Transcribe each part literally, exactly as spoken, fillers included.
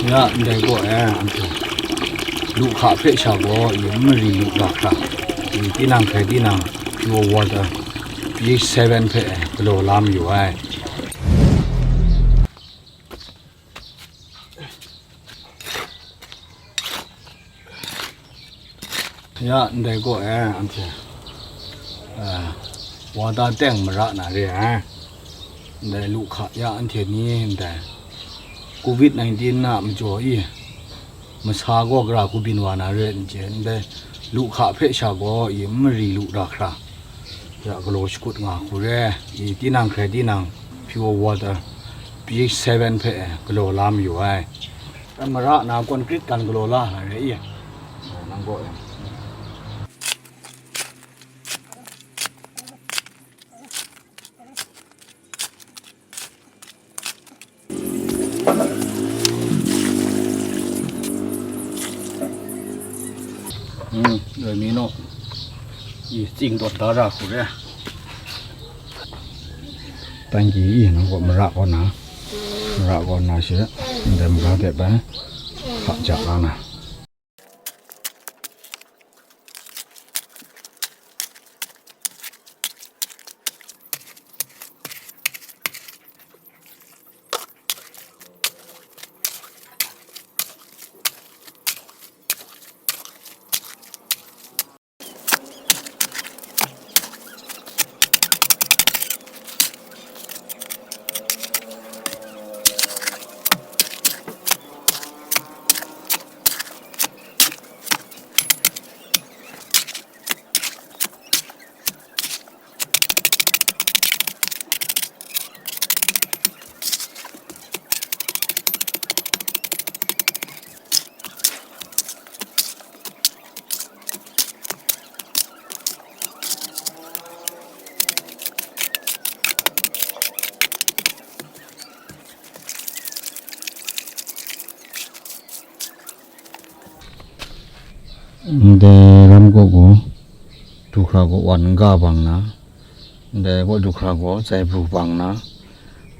Ya, ndai gaw e, anhte lu hka hpe sha gaw, i n mari lu ra hkra, i tinang hkrai tinang, pure water, pH seven hpe e, galaw la mayu ai. Ya, ndai gaw e, anhte, a, water tank mara na re ai. Ndai lu hka ya, anhte ni ndai covid nineteen na majaw i, masa gaw gara kubyin wa na re n chye, ndai lu hka hpe sha gaw i n mari lu ra hkra, ya galaw shakut nga hku re, i tinang hkrai tinang pure water pH seven hpe galaw la mayu ai. Kan mara na concrete kan galaw la na re i, nang gaw e. Hmm, doi mi naw. I tsing dawt da ra hku re. Tangki i nang gaw mara kaw na. Mara kaw na she, ndai mara de bai, hka ja la na. Ndai ram kaw gaw, du hkra gaw wan n ga bang na, ndai kaw du hkra gaw tsai pru bang na,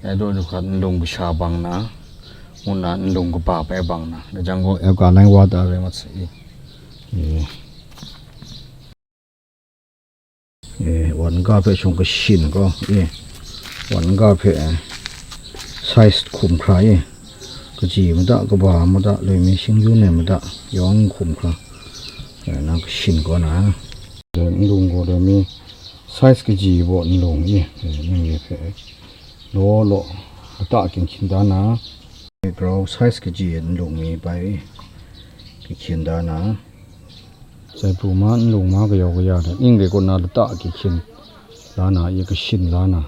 ndai daw du hkra nlung kasha bang na, ngu nna nlung kaba bai bang na, dai jang gaw alkaline water rai mat sai. E, wan n ga hpe shawng kashin gaw, e, wan n ga hpe, e, size hkum hkra, e, kaji mada, kaba mada, loi mi shingyun ai mada, yawng hkum hkra, e, nang kashin kaw na, e, nlung gaw loi mi size kaji baw nlung, e, e, nang re hpe, e, law law, lata ginhkyin da na, e, grau size kaji nlung mi bai, e, ginhkyin da na, Tsai pru ma, nlung ma, kayau kaya hte ning rai kaw na lata ahkye hkyen la na, ya kashin la na.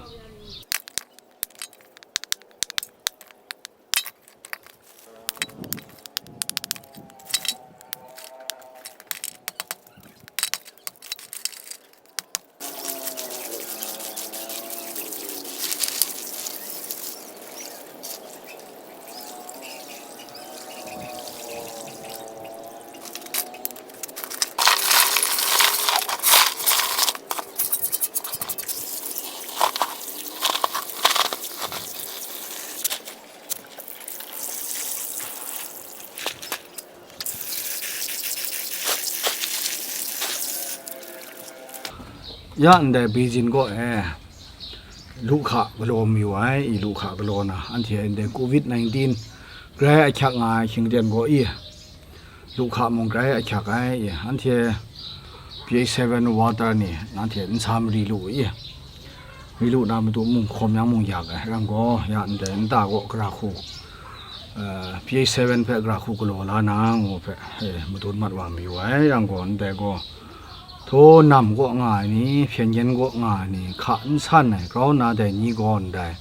Ya ndai Beijing kaw e, lu hka galaw mayu ai, i lu hka galaw na, anhte ndai covid nineteen grai ahkyak nga ai hkying ten gaw i, lu hka mung grai ahkyak ai, i, anhte pH seven water ni nanhte n sa mari lu i, mari lu na matu mung hkawm yang mung yak ai, yang gaw, ya ndai nta gaw gara hku, eh, pH seven hpe gara hku galaw la na ngu hpe, eh, madun mat wa mayu ai, yang gaw ndai gaw, Htaw nam kaw nga ai ni, hpyen yen kaw nga ai ni, hka n san ai grau na dai ni gaw ndai,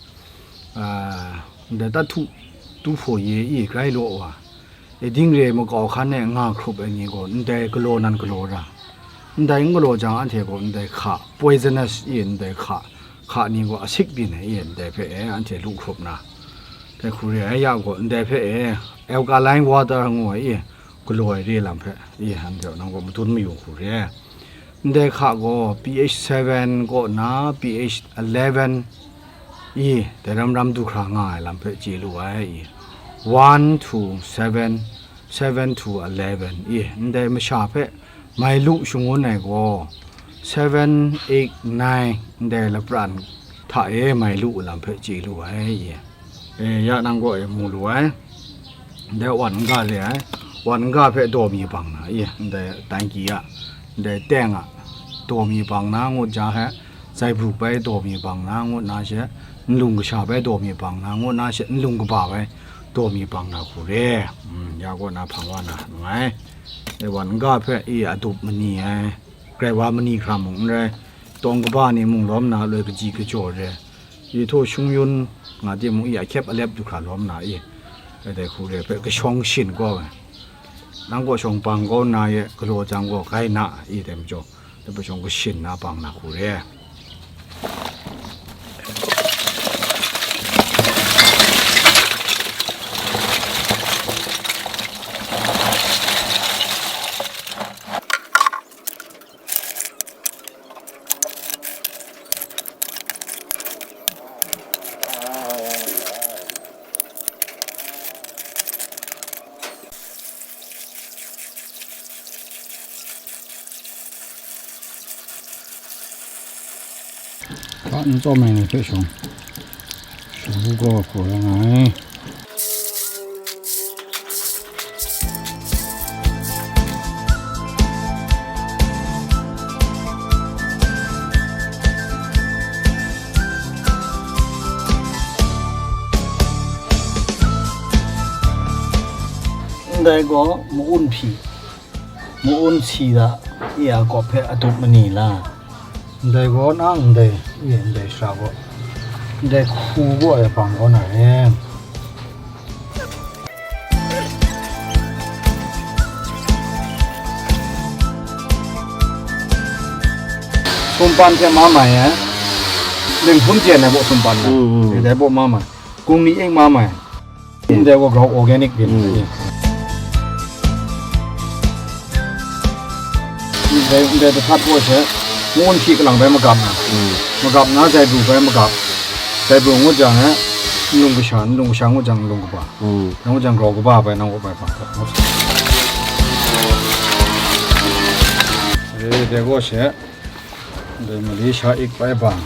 a, ndai tahtu tu hpaw ye i grai law wa, e ding re makau hkan e nga hkrup ai ni gaw ndai galaw nan galaw ra, ndai n galaw jang anhte gaw ndai hka poisonous i ndai hka, hka ni gaw asik byin ai i ndai hpe e anhte lu hkrup na, dai hku re ai ya gaw ndai hpe e alkaline water ngu ai i, galaw ai re lam hpe, i, anhte nang gaw madun mayu hku re. Ndai hka gaw pH seven kaw na pH eleven, i, dai ram ram du hkra nga ai lam hpe chye lu ai, i. One to seven, seven to eleven, i, ndai masha hpe mai lu shangun ai gaw, seven, eight, nine, ndai lapran hta e mai lu lam hpe chye lu ai, i. E, ya nang gaw e mu lu ai. Ndai wan n ga re ai. Wan n ga hpe daw mi bang na, i, ndai tangki a, ndai teng a, daw mi bang na ngut ja hpe, zaibru bai daw mi bang na ngut na she, nlung kasha bai daw mi bang na ngut na she, nlung kaba bai daw mi bang na hku re. Mm, ya kaw na hpang wa na, nngai. E wan n ga hpe, i, adup mani ai, grai wa mani hkra mung n rai, tawng kaba ni mung lawm na, loi kaji kajaw re, i htaw shung yun nga timung, i ahkyep alep du hkra lawm na, i, dai hku re hpe kashawng shin gaw ai. Nang gaw shawng pang gaw na ye, galaw jang gaw gai na, i dai majaw, dai hpe shawng kashin na pang na hku re. Hpa n tsawm ai ni hpe shawng, shawng u gaw hkaw ra nga ai. Ndai gaw ma-un hpyi, ma-un si da, i a kawp hpe adup mani la. Ndai gaw nang ndai, i ndai shara gaw, ndai hku gaw e bang kaw na re. Sumpan hte ma mai ai, linghpun jen ai baw sumpan na, mm, mm, dai baw ma mai, kungli eng ma mai. Ndai gaw grau organic din. Mm. Ndai, ndai dahtat gaw she, ngun hti kalang bai magap na. Mm. Magap na, zaibru bai magap. Zaibru ngut jang e, nlung kasha, nlung kasha ngut jang nlung kaba. Mm. Nang ngut jang grau kaba bai, nang gaw bai ba. Eh, dai gaw she, ndai Malaysia ik bai bang.